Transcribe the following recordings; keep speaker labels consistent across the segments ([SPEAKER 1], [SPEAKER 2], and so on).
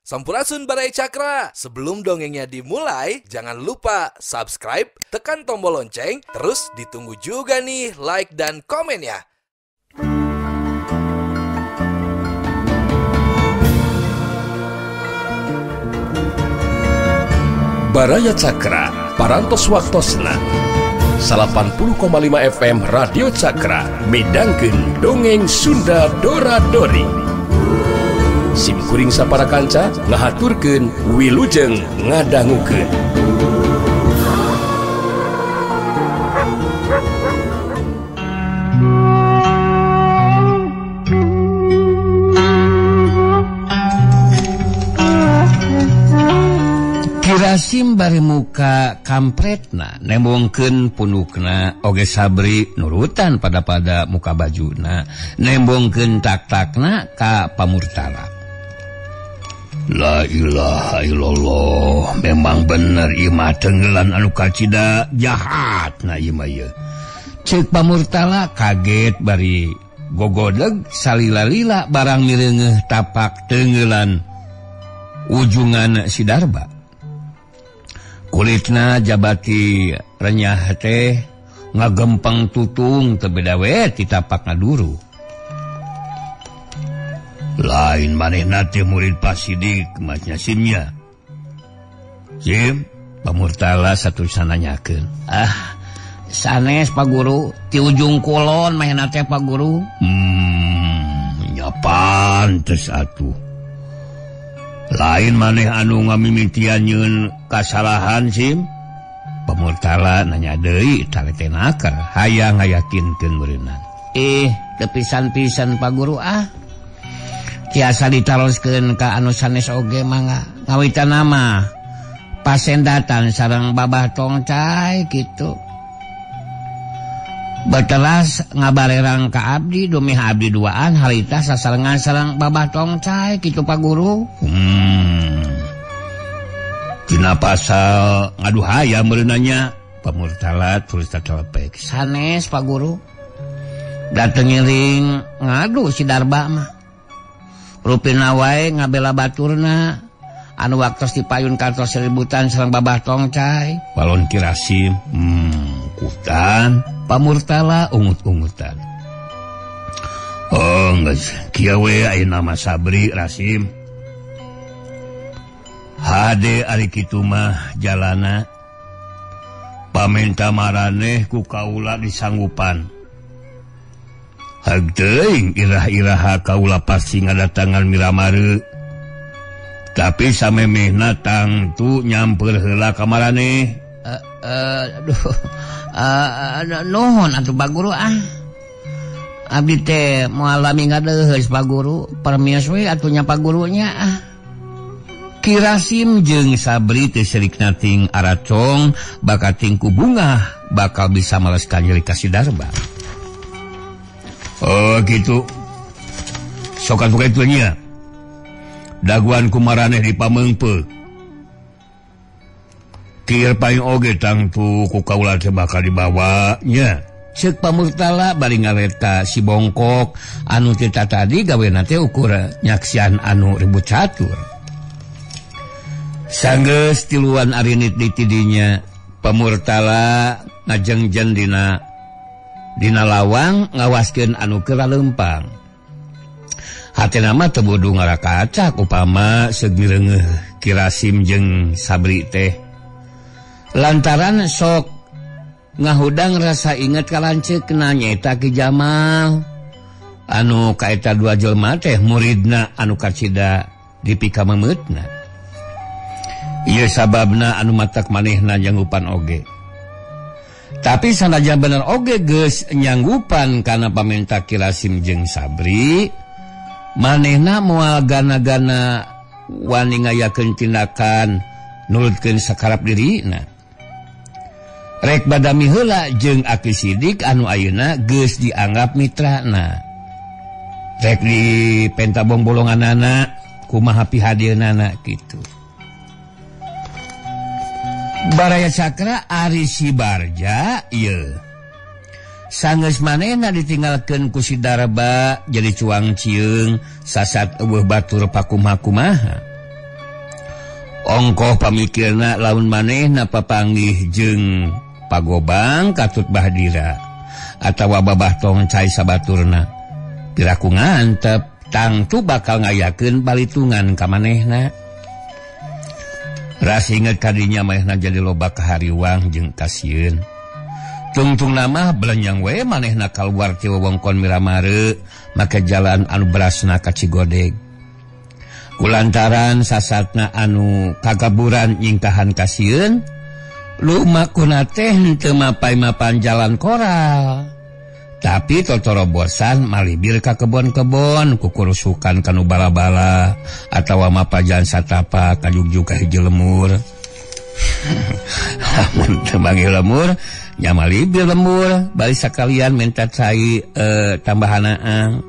[SPEAKER 1] Sampurasun Baraya Cakra. Sebelum dongengnya dimulai, jangan lupa subscribe, tekan tombol lonceng, terus ditunggu juga nih like dan komen ya.
[SPEAKER 2] Baraya Cakra, Parantos Waktosna 80,5 FM Radio Cakra midangkeun dongeng Sunda Dora Dori. Sim kuring sapara kanca ngahaturkeun wilujeng ngadangukeun.
[SPEAKER 3] Kirasim bari muka kampretna nembongkeun punukna oge Sabri nurutan pada-pada muka bajuna nembongkeun tak-takna ka Pamurtala. La ilaha illallah, memang bener ieu mah tenggelan anu kacida jahatna ieu mah ieu. Ceuk Pamurtala kaget bari gogodeg salila-lila barang mireungeuh tapak tenggelan ujungan si Darba. Kulitna jabati renyah teh ngagempeng tutung teu beda we ti tapak ngaduru. Lain manehna teh murid Pak Sidik masnya simnya. Sim, Pamurtala satusan nanyakeun. Ah, sanes Pak Guru, ti ujung kulon manehna teh Pak Guru. Nya pantes atuh. Lain maneh anu ngamimitian nyeun kasalahan sim. Pamurtala nanya deui taletenaker hayang ngayakinkeun meureunnan. Teu pisan-pisan Pak Guru ah. Tiasa ditaroskeun ka anu sanes oge mangga. Ngawitan mah pasendatan sareng Babah Tongcai kitu. Betelas ngabarerang ka abdi dumih abdi duaan harita sasarengan sareng Babah Tongcai kitu Pak Guru. Tina pasal ngadu hayam meureunanya. Pamurtala terus tatelepek. Sanes Pak Guru. Dateng ngiring ngadu si Darba mah. Rupina wae ngabela baturna anu waktos dipayun kantos ributan sareng Babah Tongcai. Balon Kirasim, kutan Pamurtala ungut-ungutan. Oh, geus kieu we ayeuna mah Sabri Rasim. Hade ari kitu mah jalana pamenta maraneh ku kaula disanggupan. Hag teuing irah-iraha kaula pasti ngadatangan miramare. Tapi samemehna tangtu nyamper heula ka maraneh. Aduh. Nuhun atuh Pak Guru ah. Abdi teh moal lami ngadeuheus Pak Guru, permios we atuh nya Pak Gurunya ah. Kirasim jeung Sabri teh seurikna ting aracong bakal tingku bungah bakal bisa maleskan nyeri ka si Darba. Oh gitu. Sokan buka itu nya. Daguan kumaraneh di pameungpeuk. Kieu paing oge tangtu ku kaula teh bakal dibawa nya. Ceuk Pamurtala bari ngareta si Bongkok anu teh tadi gawena teh ukur nyaksian anu ribut catur. Sanggeus tiluan arinit di tidinya Pamurtala ngajengjen dina lawang ngawaskeun anu keur leumpang. Hatena mah teu bodo ngarakacak upama segireungeuh Kirasim jeung Sabri teh. Lantaran sok ngahudang rasa inget ka lanceukna nyaeta Ki Jamal. Anu kaeta dua jelema teh muridna anu kacida dipikamemeutna. Ieu sababna anu matak manehna nyanggupan oge. Tapi sanajan bener oge geus nyanggupan kana pamenta Kirasim jeung Sabri, manehna moal gana-gana wani ngayakeun tindakan nurutkeun sakarep dirina. Rek badami heula jeung Aki Sidik anu ayeuna geus dianggap mitrana. Rek di penta bongbolonganana kumaha pihadieunana kitu. Baraya Cakra ari si Barja ieu. Sanggeus manehna ditinggalkeun ku si Darba jadi cuang cieung sasat eueuh batur pakumaha-kumaha. Ongkoh pamikirna lamun manehna papanggih jeung Pagobang katut Bahdira atawa Babah Tongcai sabaturna. Piraku ngantep tangtu bakal ngayakeun balitungan ka manehna. Ras inget kadinya manehna jadi loba kahariwang jeung kasieun. Tungtung nama belenjang we manehna kaluar ti wewengkon Miramare make jalan anu berasna ka Cigodeg. Kulantaran sasatna anu kagaburan nyingkahan kasieun, lumakuna teh henteu mapay-mapan jalan koral. Tapi totorobosan malibir ka kebon-kebon, kukurusukan kanu bala-bala atawa mapajan satapa kajugjug ka hiji lemur. Lamun teu manggih lemur, nya malibir lemur, bari sakalian minta cai tambahanaan.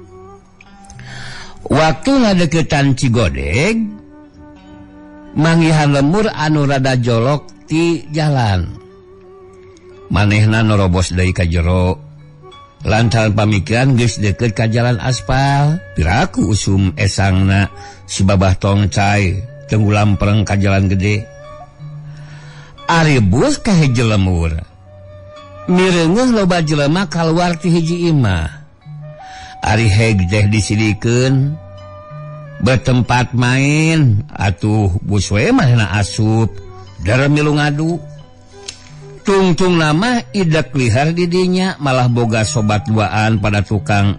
[SPEAKER 3] Waktu ngadeukeutan Cigodeg, manggihan lemur anu rada jolok ti jalan. Manehna norobos deui ka jero. Lantaran pamikiran geus deukeut ka jalan aspal, piraku usum esangna si Babah Tongcai tenggulam pereng ka jalan gede. Ari bus ka hiji lemur. Mireungeuh loba jelema kaluar ti hiji imah. Ari heg teh disidikeun bertempat main atuh bus we manehna asup darah milu ngadu. Tungtung nama idek lihar didinya malah boga sobat duaan pada tukang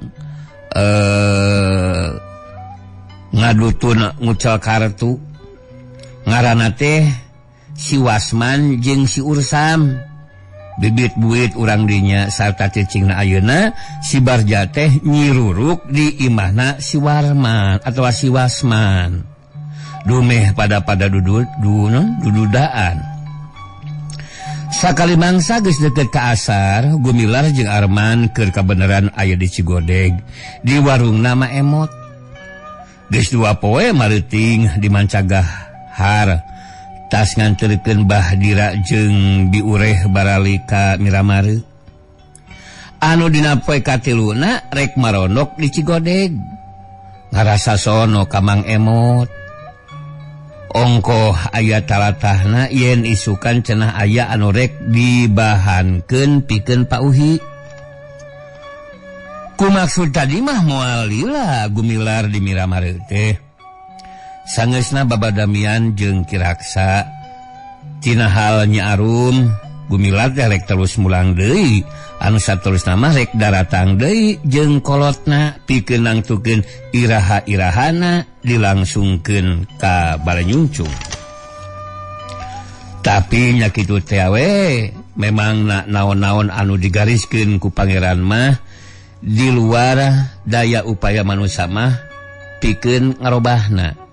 [SPEAKER 3] ngadutun ngucal kartu. Ngaranna teh si Wasman jeung si Ursam. Bibit buit urang dinya sarta cicingna ayeuna si Barja teh nyiruruk di imahna si Warman atau si Wasman. Dumeh pada dududaan. Sakali mangsa geus deukeut ka asar, Gumilar jeung Arman keur kabeneran aya di Cigodeg di warung nama Emot. Geus dua poe mareuting di Mancagahar. Tas nganterkeun Bahdira jeung diureh barali ka Miramare. Anu dina poe katiluna rek marondok di Cigodeg. Ngarasa sono ka Mang Emot. Ongkoh aya talatahna yen isukan cenah aya anu rek dibahankeun pikeun pauhi. Ku maksud tadi mah moal lila Gumilar di Miramare teh. Sangeusna babadamian jeung Kiraksa tina hal Nyi Arum Gumilar teh rek terus mulang deui anu saterusna mah rek daratang deui jeung kolotna pikeun nangtukeun iraha-irahana dilangsungkeun ka Balenyungcung. Tapi nya kitu teh we memang naon-naon anu digariskeun ku pangeran mah di luar daya upaya manusia mah pikeun ngarobahna.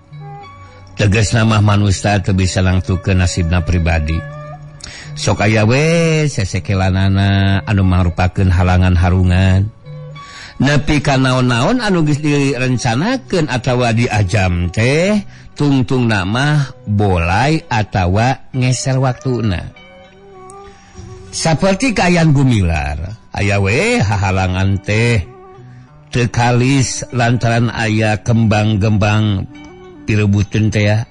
[SPEAKER 3] Tegasna mah manusia teu bisa nangtukeun nasibna pribadi. Sok aya we sesekelanana anu mangrupakeun halangan harungan. Nepi ka naon-naon anu geus direncanakeun atawa diajam teh tungtungna mah bolai atawa ngeser waktuna. Saperti kaayaan Gumilar, aya we hahalangan teh teu kalis lantaran aya kembang-gembang pirebuteun teh ya.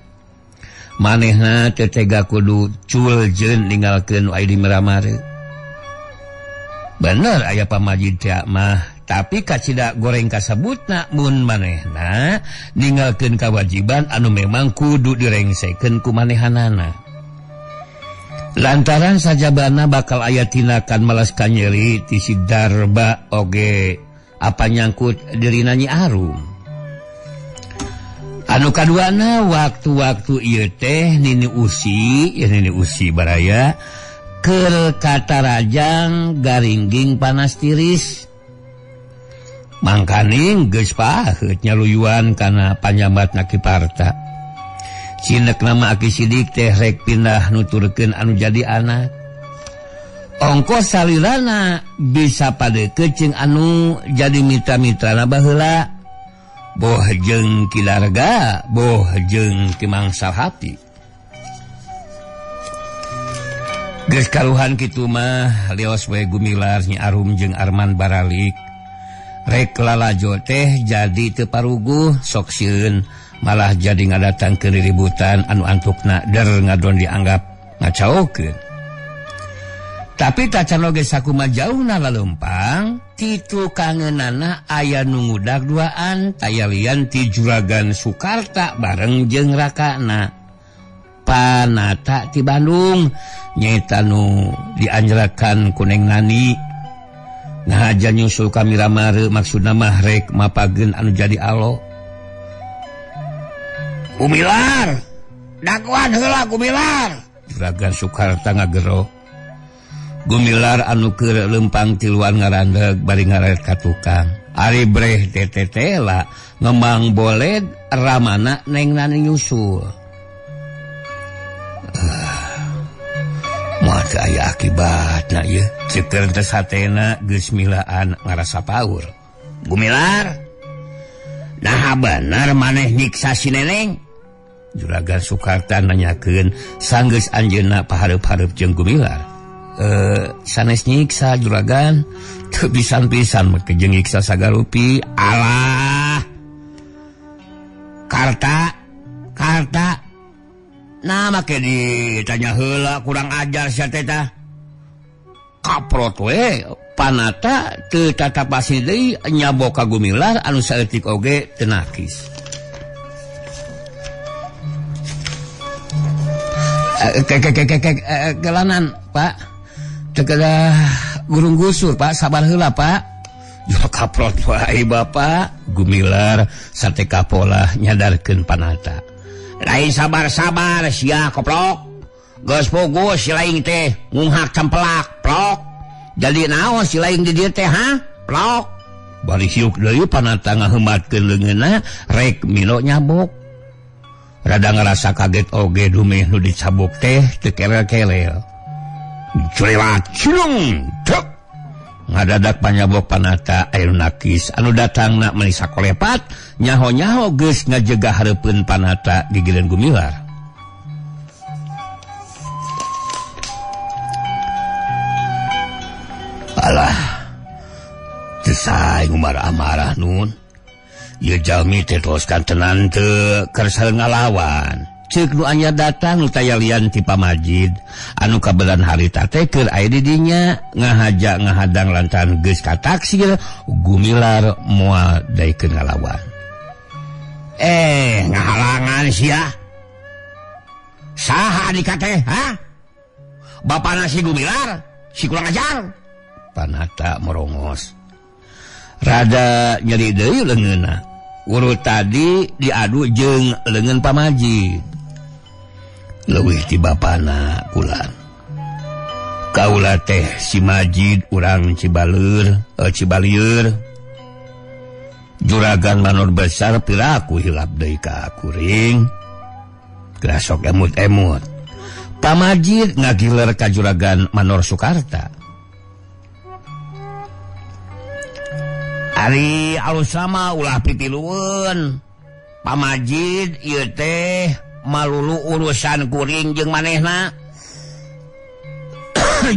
[SPEAKER 3] Manehna teu tega kudu cul jeung ninggalkeun nu aya di Miramare. Bener aya pamajid teh mah, tapi kacida goreng kasebutna mun manehna ninggalkeun kewajiban anu memang kudu direngsekeun ku manehanana. Lantaran sajabana bakal aya tindakan malas kanyeri ti si Darba oge apa nyangkut dirina Nyi Arum. Anu kaduana waktu-waktu ieu teh Nini Usi, ya Nini Usi baraya keur katarajang garingging panas tiris. Mangkaning geus paheut nyaluyuan kana panyambatna Ki Parta. Cinek nama Aki Sidik teh rek pindah nuturkeun anu jadi anak. Ongkos salirana bisa padeukeut jeung anu jadi mitra-mitrana baheula. Boh jeung Ki Darga, boh jeung Ki Mangsa Hapi. Geus karuhan kitu mah lios we Gumilar Nyi Arum jeung Arman baralik. Rek lalajo teh jadi teu paruguh sok sieun Malah jadi ngadatangkeun riributan anu antukna der ngadon dianggap ngacaokeun. Tapi tacan oge sakumaha jauhna lalempang ti tukangeunana aya nu ngudag duaan tayalian ti Juragan Sukarta bareng jeung rakana Panata ti Bandung nyaeta nu dianjrakan ku Neng Nani. Ngahaja nyusul ka Miramare maksudna mah rek mapageun anu jadi alo. Gumilar, dakwaan heula Gumilar. Juragan Sukarta ngagero. Gumilar anu keur lempang tiluan ngarandeg bari ngaret ka tukang. Ari breh tetela ngemang boled ramana Neng Nani nyusul. Moal teu aya akibatna ieu. Ceker teh satena geus milaan ngarasa paur. Gumilar, naha bener maneh nyiksa si Neneng? Juragan Sukarta nanyakeun sanggeus anjeunna pahareup-hareup jeung Gumilar. Sanes nyiksa juragan, teu pisan-pisan make jeung nyiksa sagarupi. Alah. Karta, Karta. Nah make ditanya heula kurang ajar sia teh tah. Kaprot we Panata teu tatapasi deui nyabok ka Gumilar anu saeutik oge teu nakis. Kelanan Pak, tekedah gurung gusur Pak, sabar heula Pak. Yo kaprot wae Bapak. Gumilar sate kapolah nyadarkeun Panata. Lain sabar-sabar sia koplok. Geus puguh si laing teh ngunghak cempelak plok. Jadi naon si laing di dieu teh ha? Plok. Bari hiuk deui Panata ngaheumatkeun leungeunna rek milo nyabok. Rada ngerasa kaget oge dumeh nu dicabok teh teu kelel-kelel. Culiwat cilung tek. Ngadadak panyabok Panata aya nu nakis anu datangna meuni sakolepat nyaho-nyaho geus ngajegah hareupeun Panata gigireun Gumilar. Alah, teu sae ngumarah-marah nun. Ieu jalmi teh tos kantenan teu kersa ngalawan. Ceuk nu anyar datang nu tayalian ti Pamajid anu kabelan harita teh keur aya di dinya ngahaja ngahadang lantaran geus kataksir Gumilar moal daekeun ngalawan. Ngahalangan sia. Saha adika teh, ha? Bapana si Gumilar, si kurang ajar. Panata merongos. Rada nyeri deui leungeunna. Urut tadi diadu jeung leungeun Pamajid. Leuwih ti bapana kulan. Kaula teh si Majid urang Cibaleur, Cibalieur. Juragan manor besar piraku hilap deui ka kuring. Grasok emut-emut. Pamajid ngagiler ka juragan Manor Sukarta. Ari alus sama ulah pitilueun. Pamajid ieu teh malulu urusan kuring jeung manehna.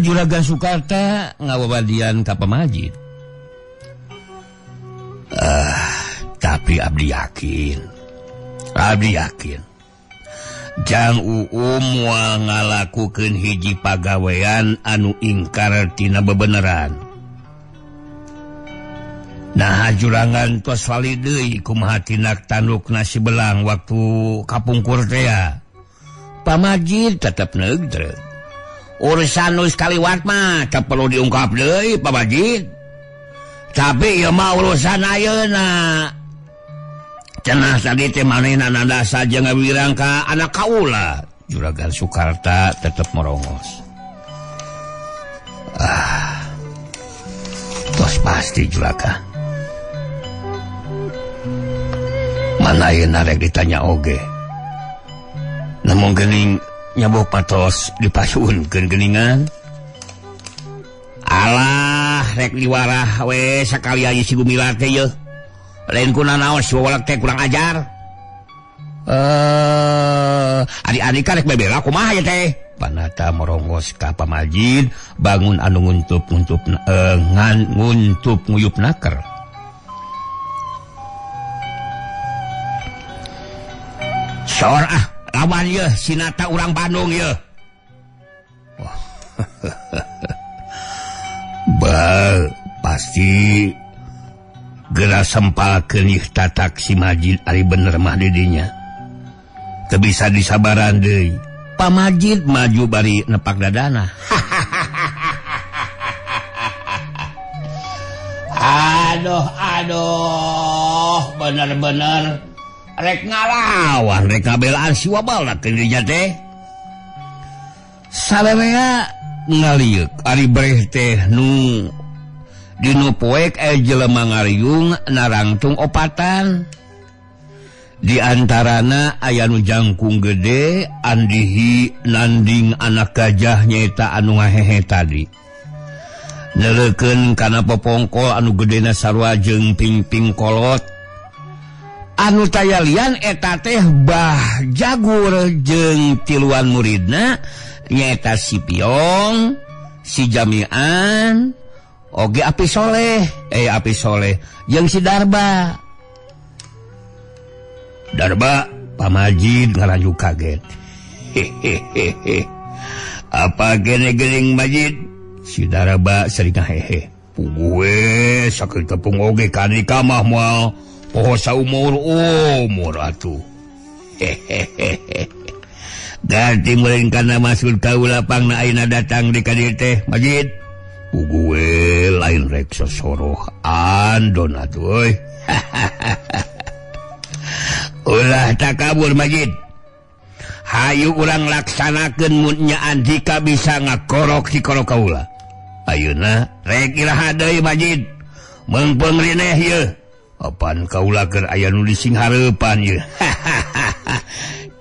[SPEAKER 3] Juragan Sukarta ngawawadian ka Pamajid. Tapi abdi yakin. Abdi yakin. Jang Uum moal ngalakukeun hiji pagawean anu ingkar tina bebeneran. Nah jurangan tos wali deui kumaha tindak tandukna si Belang waktu kapungkur teh. Pamajid tetep neugdreug. Urusan nu kaliwat mah teu perlu diungkap deui Pamajid. Tapi ieu mah urusan ayeuna. Cenah tadi teh manehna nandasa jeung ngawirang ka anak kaula. Juragan Sukarta tetep merongos. Tos pasti juragan. Mana ayeuna rek ditanya oge. Namun geuning nyabok patos dipasuunkeun geuningan. Alah rek diwarah we sakali aya si Gumilar teh yeuh. Lain kuna naon si wawalak teh kurang ajar. Adik-adik kan rek bebela kumaha ya teh. Panata merongos ka Pamajid bangun anu nguntup-nguntup ngan nguntup nguyup naker. Sor ah lawan ye Sinata urang Bandung ye. Ba pasti geura sempalkeun ieu tatak si Majid ari bener mah di dinya. Teu bisa disabaran deui. Pak Majid maju bari nepak dadana. Aduh aduh bener-bener rek ngalawan rek ngabelaan si wabal dinya teh. Salewea ngalieuk ari breh teh nu dinu poek aya jelema ngariung narangtung opatan. Di antarana aya nu jangkung gede andihi nanding anak gajah nyaeta anu ngahehe tadi. Nereukeun kana popongkol anu gedena sarua jeung pingping kolot. Anu tayalian eta teh Bah Jagur jeung tiluan muridna nyaeta si Piong, si Jamian, oge Api Soleh, Api Soleh jeung si Darba. Darba Pak Majid ngaraju kaget. Hehehe. Apa gene geuning Majid? Si Darba sering ngahehe. Puguh we sakitu tepung oge ka nikah mah moal poho saumur umur atuh. Hehehe. Ganti meureun kana maksud kaula pangna ayeuna datang di ka dieu teh Majid. Puguh we lain rek sosoroh andon atuh euy. Ulah takabur Majid. Hayu urang laksanakeun mun nya Andika bisa ngakorok si korok kaula. Ayeuna rek iraha deui Majid. Meungpeung rineh ieu. Apan kaula keur aya nu dising hareupan ieu.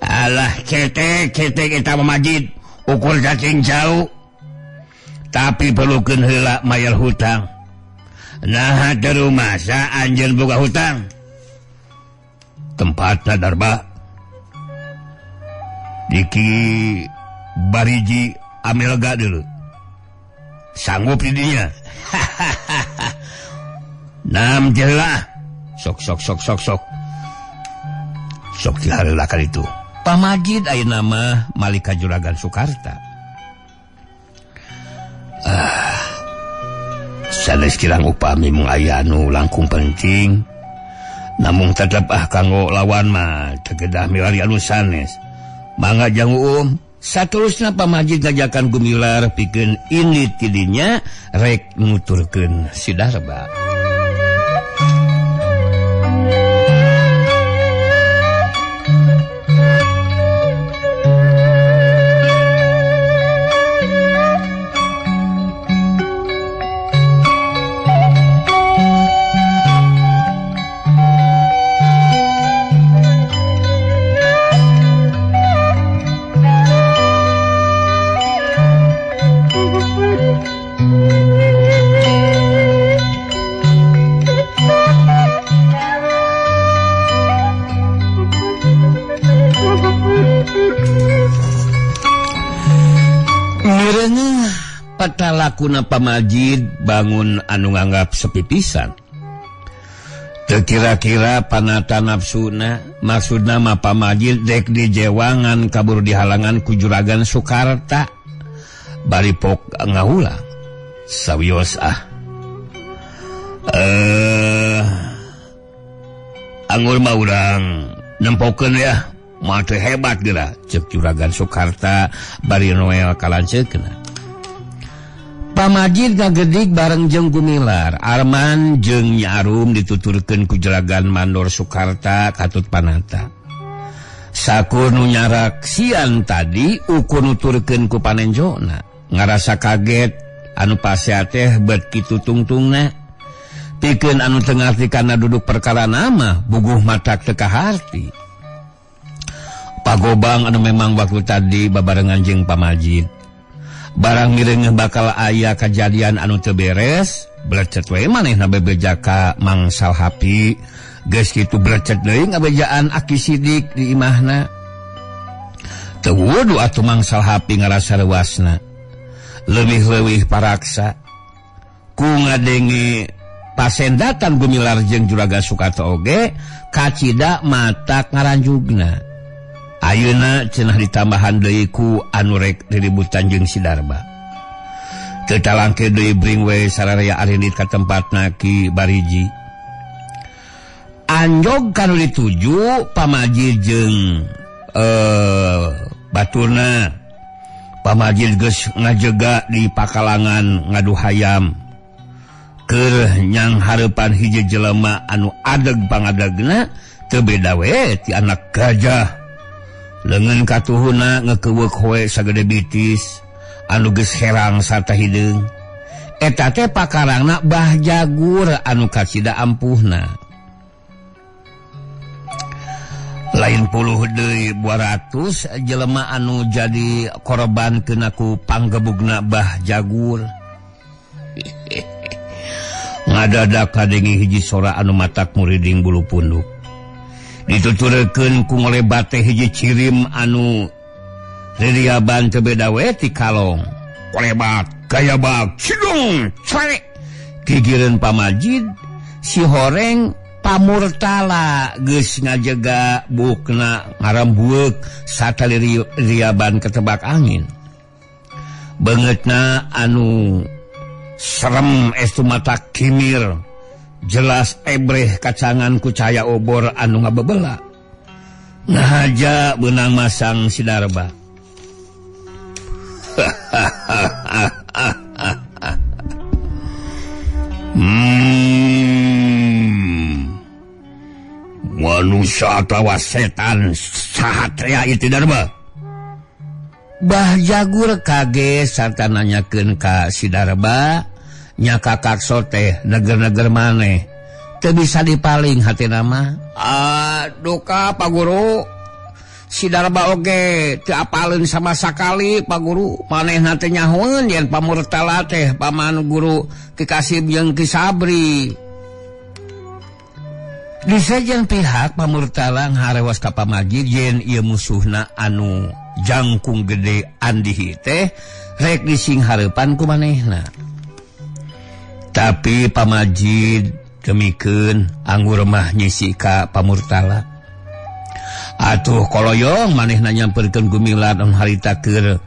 [SPEAKER 3] Alah cetek cetek eta mah Majid. Ukur cacing jauh. Tapi perlukeun heula mayar hutang. Naha teu rumasa anjeun boga hutang. Tempatna Darba Diki Bariji Amelga dulu sanggup didinya. Nam jelah sok sok sok sok sok sok dihareula ka ditu. Pak Majid ayeuna mah Malika Juragan Sukarta. Sanes kirang upami mung aya anu langkung penting. Namun tetep ah kanggo lawan mah tegedah milari anu sanes. Mangga jang saterusna Pak Majid ngajakan Gumilar pikeun indit tidinya rek nuturkeun si Darba. Patalakuna Pak Majid bangun anu nganggap sepi pisan. Teu kira-kira panata nafsuna, maksudna mah Pak Majid dek dijewangan kabur dihalangan ku Juragan Sukarta. Bari pok ngahulang. Sawios ah. Anggur mah urang nempokeun ya, mah teu hebat geura ceuk Juragan Sukarta bari Noel kalanceukna. Pak Majid ngagedig bareng jeung Gumilar, Arman jeung Nyi Arum dituturkeun ku Juragan Mandor Sukarta katut panata. Sakur nu nyarak sian tadi ukur nuturkeun ku panenjona, ngarasa kaget anu pasea teh bet kitu tungtungna. Pikeun anu teu ngarti kana duduk perkara nama buguh matak teu kaharti. Pagobang anu memang waktu tadi babarengan jeung Pak Majid. Barang mireungeuh bakal aya kajadian anu teu beres, blecet we manehna bebeja ka Mang Salhapi. Geus kitu blecet deui ngabejaan Aki Sidik di imahna. Teu wudu atuh Mang Salhapi ngarasa leuwasna. Leuwih-leuwih paraksa. Ku ngadenge pasendatan Gumilar jeung Juragan Sukarta oge kacida matak ngaranjugna. Ayeuna cenah ditambahan deui ku anu rek diributan jeung si Darba. Teu talangke deui bring we sararea arindit ka tempatna Ki Bariji. Anjog kanu dituju Pamajid jeung baturna. Pamajid geus ngajega di pakalangan ngadu hayam. Keur nyang hareupan hiji jelema anu adeg pangadegna teu beda we ti anak gajah. Leungeun katuhuna ngekeuweuk hoe sagede bitis anu geus herang sarta hideung. Eta teh pakarangna Bah Jagur anu kacida ampuhna. Lain puluh deui 200 jelema anu jadi korban kena ku panggebugna Bah Jagur. Ngadadak kadengi hiji sora anu matak muriding bulu punduk. Dituturkeun ku ngolebate hiji cirim anu ririaban teu beda we ti kalong. Kolebat gayabak cidung cek. Gigireun Pamajid si horeng Pamurtala geus ngajega bukna ngarambueuk satali riaban ketebak angin. Beungeutna anu serem estu mata kimir jelas ebreh kacangan ku cahaya obor anu ngabebela. Ngahaja beunang masang si Darba. Manusia atawa setan sahatria itu Darba. Bah Jagur kaget sarta nanyakeun ka si Darba. Nya kakakso teh neger-neger maneh teu bisa dipaling hatina mah. Duka Pak Guru, si Darba oge teu apaleun sama sakali Pak Guru. Manehna teh nyahoeun yen Pamurtala teh paman guru Ki Kasib jeung Ki Sabri. Di sejen pihak Pamurtala ngarewas ka Pamajid yen ieu musuhna anu jangkung gede andihi teh rek dising hareupan ku manehna. Tapi Pamajid demikeun anggur mah nyisi ka Pamurtala. Atuh koloyong manehna nyamperkeun Gumilar anu harita keur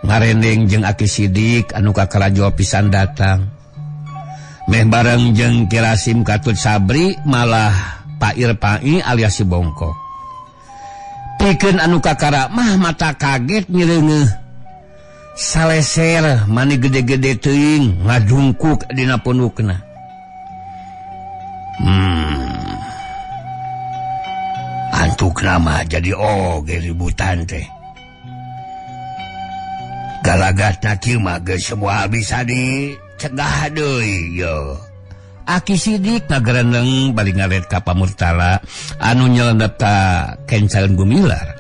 [SPEAKER 3] ngarendeng jeung Aki Sidik anu kakarajo pisan datang. Meh bareng jeung Kirasim katut Sabri malah Pak Irpai alias si Bongkok. Pikeun anu kakara mah mata kaget nyireungeuh. Saleser mani gede-gede teuing ngadungkuk dina pundukna. Antukna mah jadi oge ributan teh. Galagatna kieu mah geus semua bisa dicegah deui yo. Aki Sidik ngagerendeng bari ngaret ka Pamurtala anu nyelendep ka kencaeun Gumilar.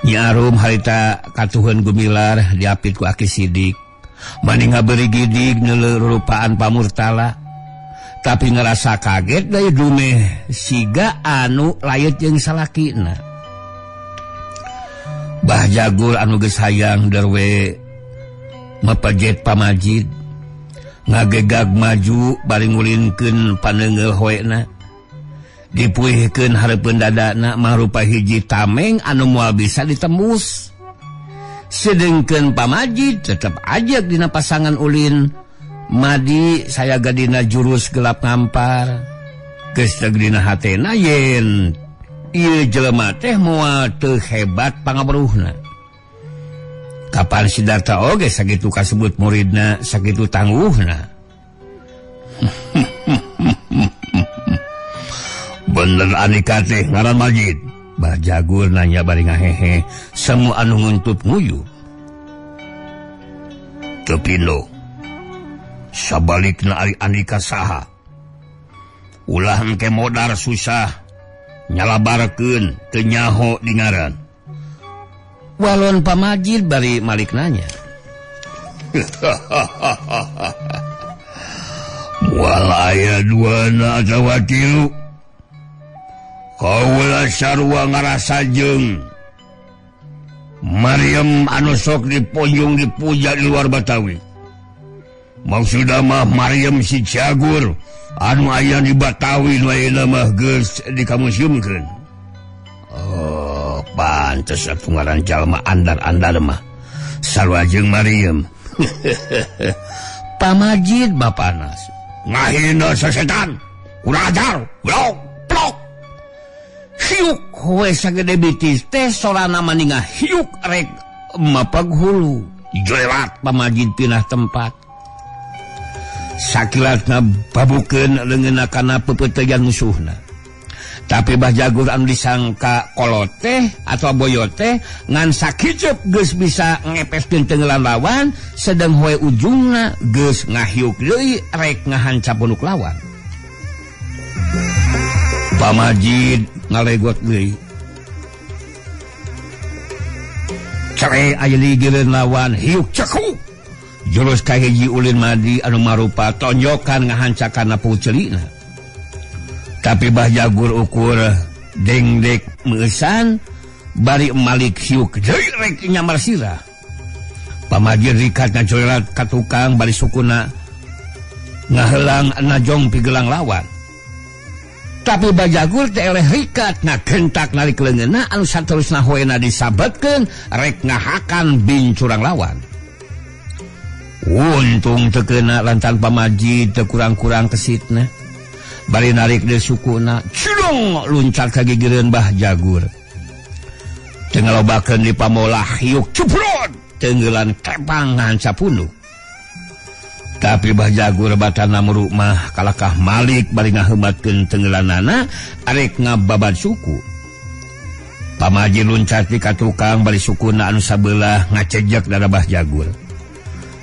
[SPEAKER 3] Nyi Arum harita katuhun Gumilar diapit ku Aki Sidik. Mani ngaberi gidig neuleuh rupaan Pamurtala. Tapi ngerasa kaget deui dumeh siga anu layet jeung salakina. Bah Jagur anu geus hayang derwe mapajet Pamajid ngagegag maju bari ngulinkeun paneunggeul hoena. Dipuihkeun hareupeun dadana mangrupa hiji tameng anu moal bisa ditembus. Sedengkeun Pamajid tetep aja dina pasangan ulin madi saya gadina jurus gelap ngampar. Geus teh dina hatena yen ieu jelema teh moal teu hebat pangaweruhna. Kapan Sidarta oge sakitu kasebut muridna sakitu tangguhna. Bener Andika teh ngaran Majid. Bah Jagur nanya bari ngahehe semu anu nguntup nguyu. Teu pindo. Sabalikna ari Andika saha? Ulah engke modar susah nyalabarkeun teu nyaho di ngaran. Walon Pamajid bari malik nanya. Moal aya duana atawa tilu. Kaula sarua ngarasa jeung Maryam anu sok diponjong dipuja di luar Batawi. Maksudna mah Maryam si Jagur anu aya di Batawi nu ayeuna mah geus dikamuseumkeun. Oh, Pantes atuh ngaran jalma andar-andar mah. Sarua jeung Mariam. Pamajid bapanas. Ngahina sesetan. Kurang ajar. Blok, blok. Hiuk we sagede bitis teh sorana maninga hiuk rek mapag hulu. Jelewat pamajid pindah tempat. Sakilatna babukeun leungeunna kana peupeuteuyan musuhna. Tapi Bah Jagur anu disangka kolot teh atau boyot teh ngan sakiceup geus bisa ngepeskeun tenggelan lawan, sedang hoe ujungna geus ngahiuk deui rek ngahancap punuk lawan. Pamajid ngalegot deui. Cere aya di gigireun lawan hiuk cekuk. Jurus kahiji ulin madi anu marupa tonjokan ngahancakana pucelina. Tapi Bah Jagur ukur dengdek meusan bari malik hiuk deui rek nyamar sirah. Pamajid rikat ngacorelat ka tukang bari sukuna ngahelang najong pigelang lawan. Tapi Bah Jagur teh eleh rikat ngagentak narik leungeunna anu saterusna hoena disabetkeun rek ngahakan bincurang lawan. Untung teu keuna lantaran pamajid teu kurang-kurang kesitna. Bari narik deui sukuna, cilung luncat ka gigireun Bah Jagur. Teu ngalobakeun di pamolah hiuk cuprot tenggelan kepang ngahancap punuk. Tapi Bah Jagur batana muruk mah kalakah malik bari ngaheumatkeun tenggelanana arek ngababad suku. Pamajid luncat di ka tukang bari sukuna anu sabelah ngacejek dada Bah Jagur.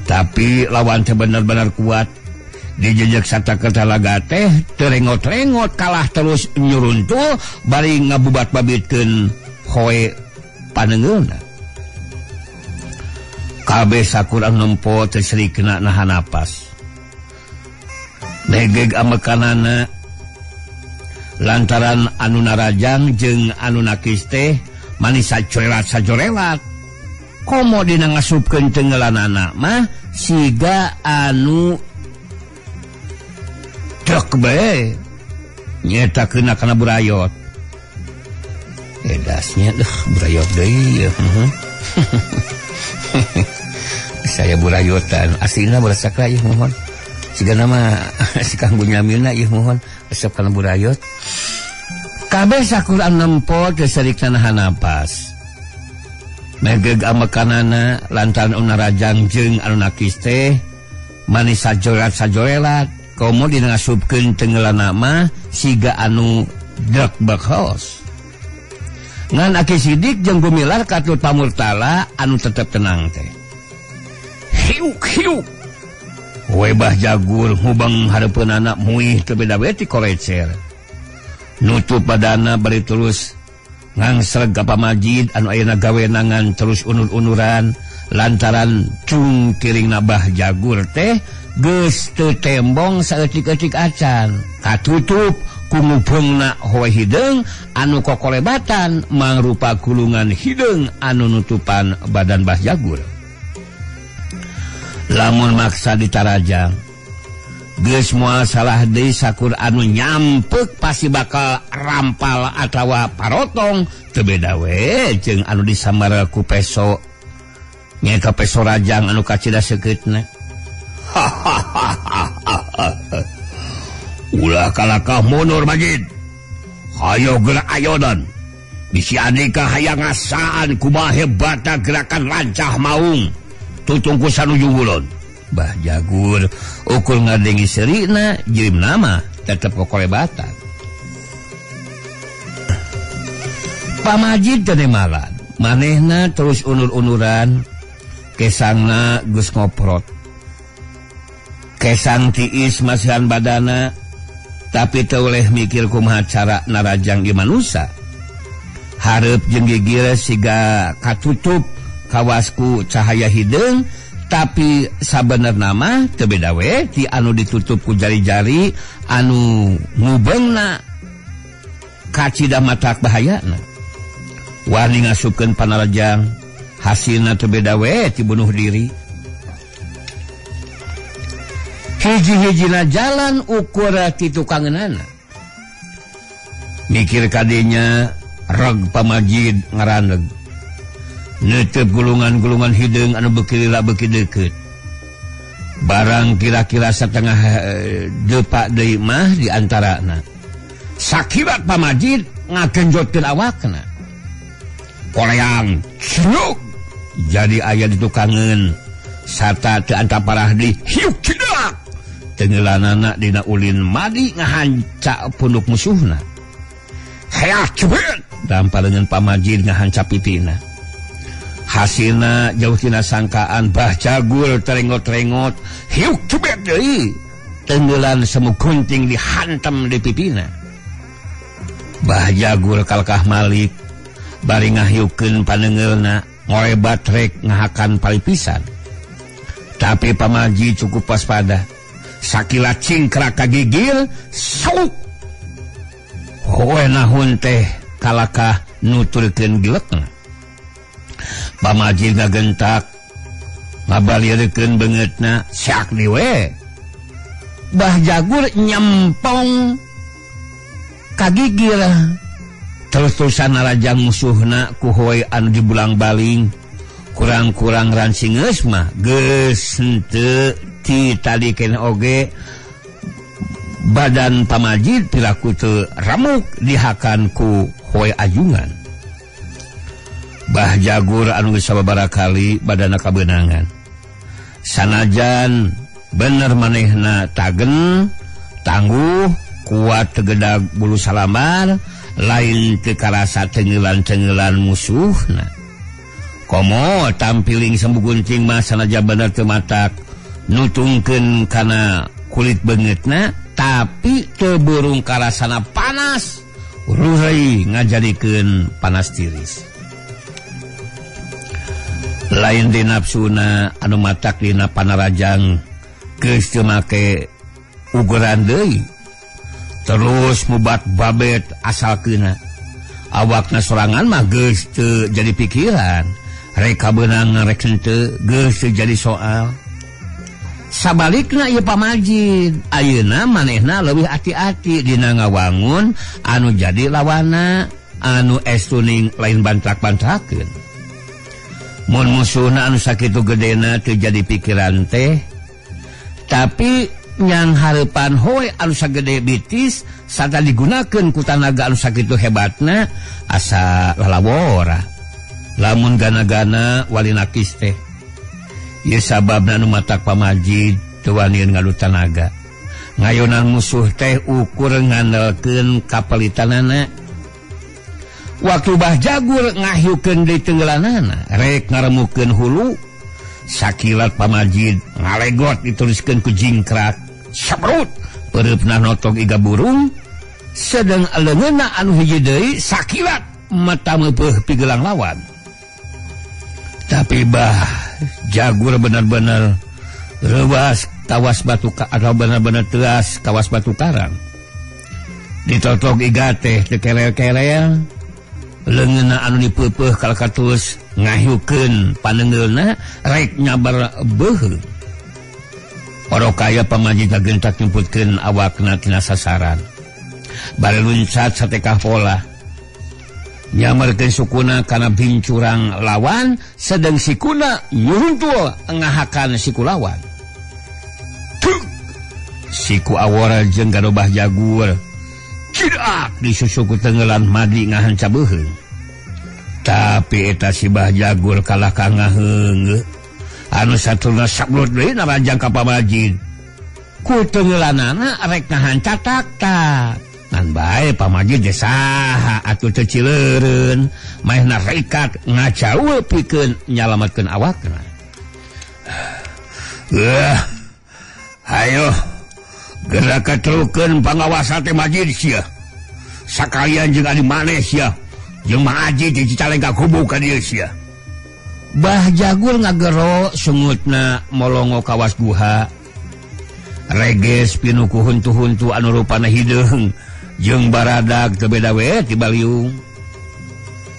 [SPEAKER 3] Tapi lawan teh bener-bener kuat. Dijejek satakertalaga teh terengot-rengot kalah terus nyuruntul bari ngabubat-babitkeun hoe panengeulna. Kabeh sakurang nempo teh seri kena nahan napas. Megeg amekanana lantaran anu narajang jeung anu nakis teh manis sacorelat-sacorelat. Komo dina ngasupkeun tenggelanana mah siga anu truk bae nyeta kena kana burayot. Edasnya deh burayot deui. Saya burayotan aslina berasakra ieu mohon. Siga nama si Kang Bunyamina ieu mohon resep kana burayot. Kabeh sakur nempo teu sarikna nahan napas. Megeg amekanana lantaran unarajang jeung anu nakis teh manis sajorat-sajorelat. Komo dina ngasupkeun tenggelanna mah siga anu drek bakhos. Ngan Aki Sidik jeung Gumilar katut pamurtala anu tetep tenang teh. Hiuk hiuk. We Bah Jagur hubang hareupeunana muih teu beda we ti korecer. Nutup badana bari terus ngangsreg ka pamajid anu ayeuna gawena ngan terus unur-unuran lantaran cungkiringna Bah Jagur teh geus teu tembong saeutik-eutik acan katutup ku ngubeungna hoe hideung anu kokolebatan mangrupa gulungan hideung anu nutupan badan Bah Jagur. Lamun maksa ditarajang geus moal salah deui sakur anu nyampek pasti bakal rampal atawa parotong teu beda we jeung anu disambar ku peso nyaeta peso rajang anu kacida sekeutna. Ulah kalakah mundur Majid. Hayo gerak ayodan. Bisi aneka hayang ngasaan kumaha hebata gerakan lancah maung. Tutungku sanuju ulun. Bah Jagur ukur ngadengi serina jirim nama tetep kokolebatan. Pamajid teu malan. Manehna terus unur-unuran kesangna geus ngoprot. Kesang tiis masihan badana tapi teu oleh mikir kumaha cara narajang ieu manusa. Hareup jeung gigir siga katutup kawasku cahaya hideung tapi sabenerna mah teu beda we ti anu ditutup ku jari-jari anu ngubeungna kacida matak bahayana. Wani ngasupkeun panarajang hasilna teu beda we ti bunuh diri. Hiji-hijina jalan ukur ti tukangeunana. Mikir kadinya Reg pamajid ngaraneg. Neuteup gulungan-gulungan hideung anu beuki lila beuki deukeut. Barang kira-kira setengah depak deui mah di antarana. Sakibat pamajid ngagenjotkeun awakna. Koleang cruk jadi aya di tukangeun sarta teu antaparah deui hiuk cidak. Tenggelanana dina ulin madi ngahanca punduk musuhna. Heah cebet dampar leungeun pamajid ngahanca pitina. Hasilna jauh tina sangkaan Bah Jagur terengot-rengot hiuk cebet deui tenggelan semu gunting dihantam di pipina. Bah Jagur kalkah malik bari ngahiukeun panengeulna ngorebat rek ngahakan palipisan. Tapi pamaji cukup waspada. Sakila cingkrak kagigil sauk. Hoe nahun teh kalakah nuturkeun gilekna. Pamaji ngagentak ngabalirkeun beungeutna sak diwe. Bah Jagur nyempong kagigil. Terus-terusan narajang musuhna ku hoe anu dibulang-baling. Kurang-kurang ransingeus mah geus henteu ti tadi keneh oge badan pamajid piraku teu ramuk dihakan ku hoe ajungan. Bah Jagur anu geus sababaraha kali badana kabeunangan. Sanajan bener manehna tagen, tangguh, kuat tegedag bulu salamar, lain teu karasa tenggelan-tenggelan musuhna. Komo tampiling sembu gunting mah sanajan bener teu matak nutungkeun kana kulit beungeutna, tapi teu burung karasana panas, ruhei ngajadikeun panas tiris. Lain di nafsuna anu matak dina panarajang geus teu make uguran deui. Terus mubat babet asal keuna. Awakna sorangan mah geus teu jadi pikiran. Rek kabeunang rek henteu geus teu jadi soal. Sabalikna ieu pamajid, ayeuna manehna leuwih ati-ati dina ngawangun anu jadi lawana anu estuning lain bantrak-bantrakeun. Mun musuhna anu sakitu gedena teu jadi pikiran teh, tapi nyang hareupan hoe anu sagede bitis sarta digunakeun ku tanaga anu sakitu hebatna asa lalawora. Lamun gana-gana wali nakis teh. Ieu sababna anu matak pamajid teu wanian ngadu tanaga. Ngayonan musuh teh ukur ngandelkeun kapelitanana. Waktu Bah Jagur ngahiukeun deui tenggelanana, rek ngaremukeun hulu, sakilat pamajid ngalegot diteruskeun ku jingkrak, sabrut peureupna notog iga burung, sedeng leungeunna anu hiji deui sakilat mata meupeuh pigelang lawan. Tapi Bah Jagur benar-benar reuas kawas batu atau benar-benar teras kawas batu karang. Ditotog iga teh teu kerel-kerel. Leungeunna anu dipeupeuh kalakatus ngahiukeun panengeulna rek nyabar beuheung. Oro kaya pamajid ngagentak nyumputkeun awakna tina sasaran. Bari luncat satekah pola. Nyamerkeun sukuna kana bincurang lawan, sedeng sikuna nyuruntul ngahakan siku lawan. Tuk! Siku awara jeung gadobah Jagur cidak disusu ku tenggelan madi ngahanca beuheung. Tapi eta si Bah Jagur kalah ka ngaheungeuh. Anu satulna sablot deui naranjang ka pamajid. Ku tenggelanana rek ngahanca tak-tak. Ngan bae pamajid ge saha atuh teu cileureun, maehna rekat ngajauh pikeun nyalametkeun awakna. Hayo gerak katrukeun pangawasa teh majid sia. Sakalian jeung adi maneh sia. Jeung Mang Aji di Cicalengka kubu ka dieu sia. Bah Jagur ngagero sungutna molongo kawas guha. Reges pinuh ku huntu-huntu anu rupana hideung jeung baradag teu beda we ti baliung.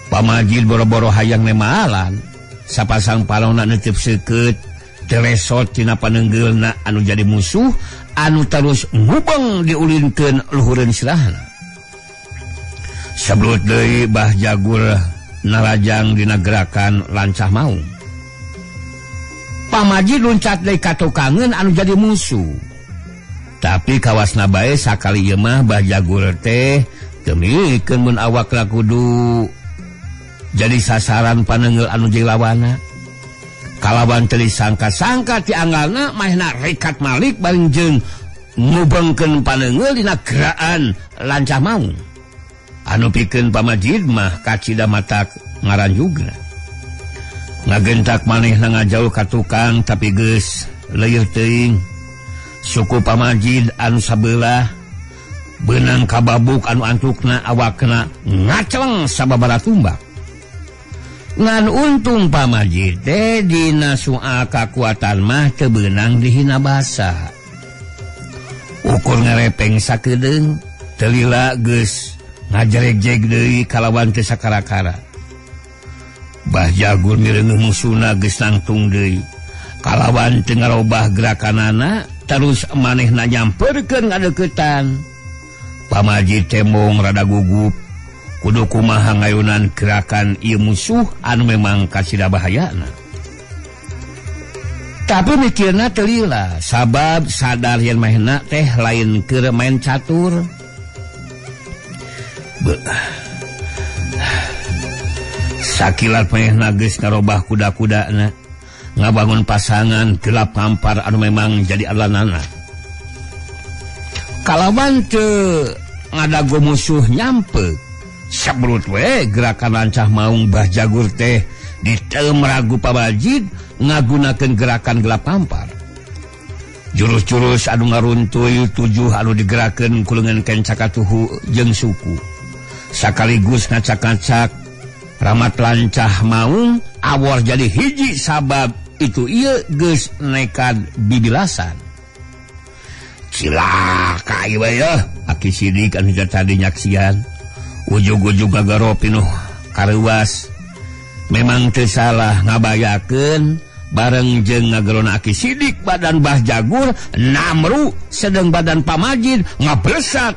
[SPEAKER 3] Pamajid boro-boro hayang nemalan, sapasang palonna neuteub seukeut, telesot tina panenggeulna anu jadi musuh anu terus ngubeng diulinkeun luhureun sirahna. Sebelum deui Bah Jagur narajang dina gerakan lancah maung. Pamajid luncat deui ka tukangeun anu jadi musuh. Tapi kawasna bae sakali ieu mah Bah Jagur teh teu mikeun mun awakna kudu jadi sasaran panenggel anu jeung lawana. Kalawan teu disangka-sangka ti anggalna mahna rekat malik bareng jeung ngubengkeun panenggel dina geraan lancah maung. Anu pikeun Pamajid mah kacida matak ngaranjugna. Ngagentak manehna ngajauh ka tukang tapi geus leuyeut teuing. Suku Pamajid anu sabelah beunang kababuk anu antukna awakna ngaceleng sababara tumbak. Ngan untung Pamajid teh dina soal kakuatan mah teu beunang dihina basa. Ukur ngarepeng sakedeung teu lila geus ngajereg-jeg deui kalawan teu sakara-kara. Bah Jagur mireungeuh musuna geus nangtung deui. Kalawan teu ngarobah gerakanana terus manehna nyamperkeun ngadeuketan. Pamajid tembong rada gugup. Kudu kumaha ngayunan gerakan ieu musuh anu memang kasida bahayana. Tapi mikirna teu lila sabab sadar yen manehna teh lain keur main catur. Sakilat manehna geus ngarobah kuda-kudana, ngabangun pasangan gelap ngampar anu memang jadi alanana. Kalawan teu ngadago musuh nyampe, sabrut we gerakan lancah maung Bah Jagur teh diteum ragu Pamajid ngagunakeun gerakan gelap ngampar. Jurus-jurus anu ngaruntuy tujuh anu digerakeun ku leungeun kencakatuhu jeung suku. Sakaligus ngacak-ngacak ramat lancah maung awor jadi hiji sabab itu ieu geus nekad bibilasan. Cilaka ieu we yeuh, Aki Sidik anu tadi nyaksian. Ujug-ujug gagaro pinuh kareuwas. Memang teu salah ngabayakeun bareng jeung ngagerona Aki Sidik badan Bah Jagur namru sedeng badan Pamajid ngablesat.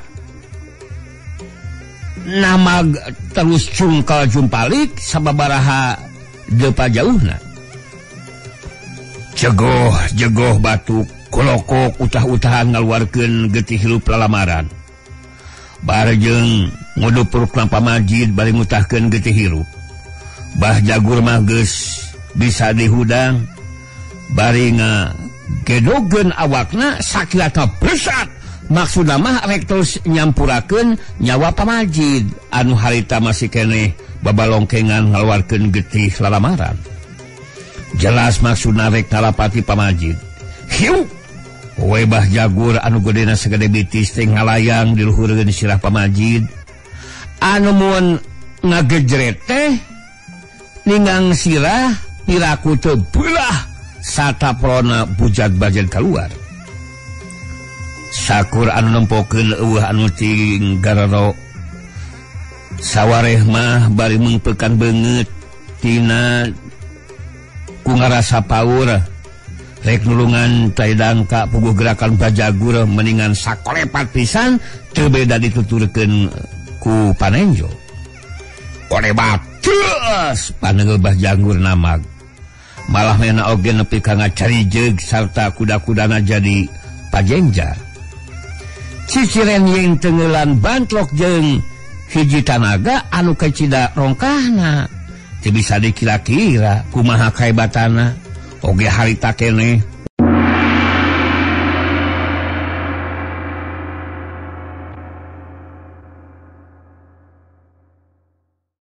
[SPEAKER 3] Namag terus cungkal jumpalik sababaraha depa jauhna. Jegoh-jegoh batuk kolokok utah-utahan ngaluarkeun getih hirup lalamaran. Bareng ngudupuruk Pamajid bari ngutahkeun getih hirup. Bah Jagur mah geus bisa dihudang bari ngagedogeun awakna sakilata besat. Maksudna mah rek terus nyampurakeun nyawa Pamajid anu harita masih keneh babalongkengan ngaluarkeun getih lalamaran. Jelas maksudna rek nalapati Pamajid. Hiu! We Bah Jagur anu gedena sagede bitis teh ngalayang di luhureun sirah Pamajid. Anu mun ngagejret teh ninggang sirah piraku teu beulah sataprona bujag-bajeg kaluar. Sakur anu nempokeun eueuh anu ting gararo. Sawareh mah bari mengpekan beungeut tina ku ngarasa paur. Rek nulungan tai dangka puguh gerakan Bah Jagur mendingan sakolepat pisan teu beda dituturkeun ku Panenjo. Kolebat terus panenggel Bah Jagur namag. Malah mena oge nepi ka ngacarijeug sarta kuda-kudana jadi pajengjar. Ciciren yang tenggelan bantlok jeung hiji tanaga anu kacida rongkahna. Teu bisa dikira-kira kumaha kahebatana. Oge harita keneh